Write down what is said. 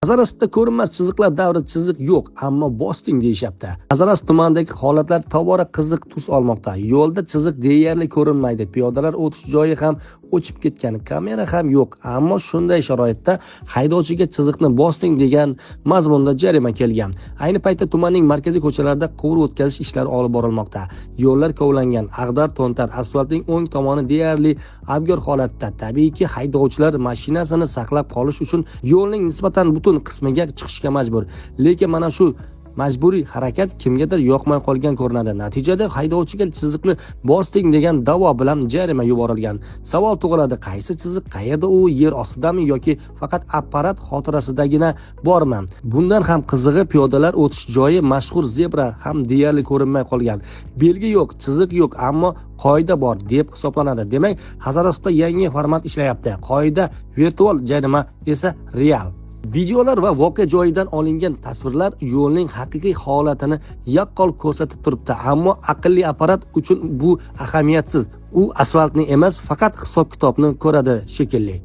Hazorasida ko'rinmas chiziqlar davri, chiziq yo'q, ammo bosding deyishyapti. Hazorasp tumanidagi holatlar tobora qiziq tus olmoqda. Yo'lda chiziq deyarli ko'rinmaydi. Piyodalar o'tish joyi ham o'chib ketgan, kamera ham yo'q. Ammo shunday sharoitda haydovchiga chiziqni bosding degan mazmunda jarima kelgan. Ayni paytda tumanning markaziy ko'chalarida quvur o'tkazish ishlari olib borilmoqda. Yo'llar kovlangan, ag'dar to'ntar, asfaltning o'ng tomoni deyarli abgor holatda. Tabiiyki, haydovchilar mashinasini saqlab qolish uchun yo'lning nisbatan butun qismiga chiqishga majbur. Lekin mana shu majburiy harakat kimgadir yoqmay qolgan ko'rinadi. Natijada haydovchiga chiziqni bosding degan da'vo bilan jarima yuborilgan. Savol tug'iladi: qaysi chiziq, qayerda u, yer ostidami yoki faqat apparat xotirasidagina bormi? Bundan ham qizig'i, piyodalar o'tish joyi, mashhur zebra ham deyarli ko'rinmay qolgan. Belgi yo'q, chiziq yo'q, ammo qoida bor deb hisoblanadi. Demak, Hazorasp yangi format ishlayapti. Qoida virtual, jarima esa real. Videolar va voqea joyidan olingan tasvirlar yo'lning haqiqiy holatini yaqqol ko'rsatib turibdi, ammo aqlli apparat uchun bu ahamiyatsiz. U asfaltni emas, faqat hisob kitobni ko'radi shekilli.